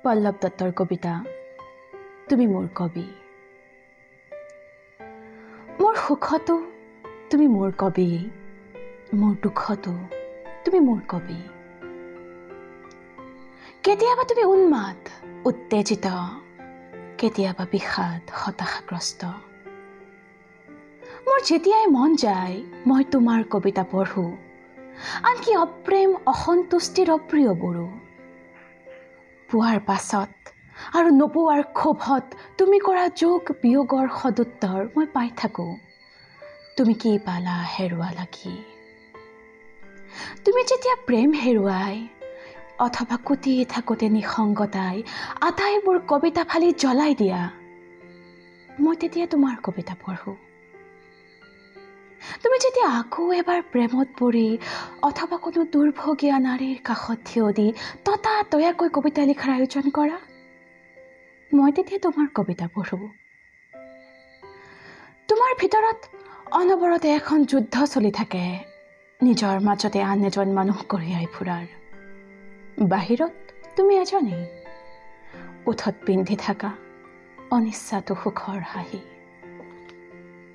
পল্লৱ দত্তৰ কবিতা তুমি মোৰ কবি। মোৰ সুখতো তুমি মোৰ কবি, মোৰ দুখতো তুমি মোৰ কবি। কেতিয়াবা তুমি উন্মাদ, উত্তেজিত, কেতিয়াবা বিষাদ, হতাশাগ্ৰস্ত। মোৰ যেতিয়াই মন যায়, মই তোমাৰ কবিতা পঢ়োঁ, আনকি অপ্ৰেম, অসন্তুষ্টিৰ অপ্ৰিয়বোৰো। পোৱাৰ পাছত আৰু নোপোৱাৰ ক্ষোভত তুমি কৰা যোগ বিয়োগৰ সদুত্তৰ মই পাই থাকোঁ। তুমি কি পালা, হেৰুৱালা কি? তুমি যেতিয়া প্ৰেম হেৰুৱাই অথবা কুটি থাকোঁতে নিসংগতাই আটাইবোৰ কবিতা ফালি জ্বলাই দিয়া, মই তেতিয়া তোমাৰ কবিতা পঢ়োঁ। তুমি যেতিয়া আকৌ এবাৰ প্ৰেমত পৰি অথবা কোনো দুৰ্ভগীয়া নাৰীৰ কাষত থিয় দি ততাতৈয়াকৈ কবিতা লিখাৰ আয়োজন কৰা, মই তেতিয়া তোমাৰ কবিতা পঢ়োঁ। তোমাৰ ভিতৰত অনবৰতে এখন যুদ্ধ চলি থাকে, নিজৰ মাজতে আন এজন মানুহ কঢ়িয়াই ফুৰাৰ। বাহিৰত তুমি এজনেই, ওঠত পিন্ধি থাকা অনিচ্ছাটো সুখৰ হাঁহি।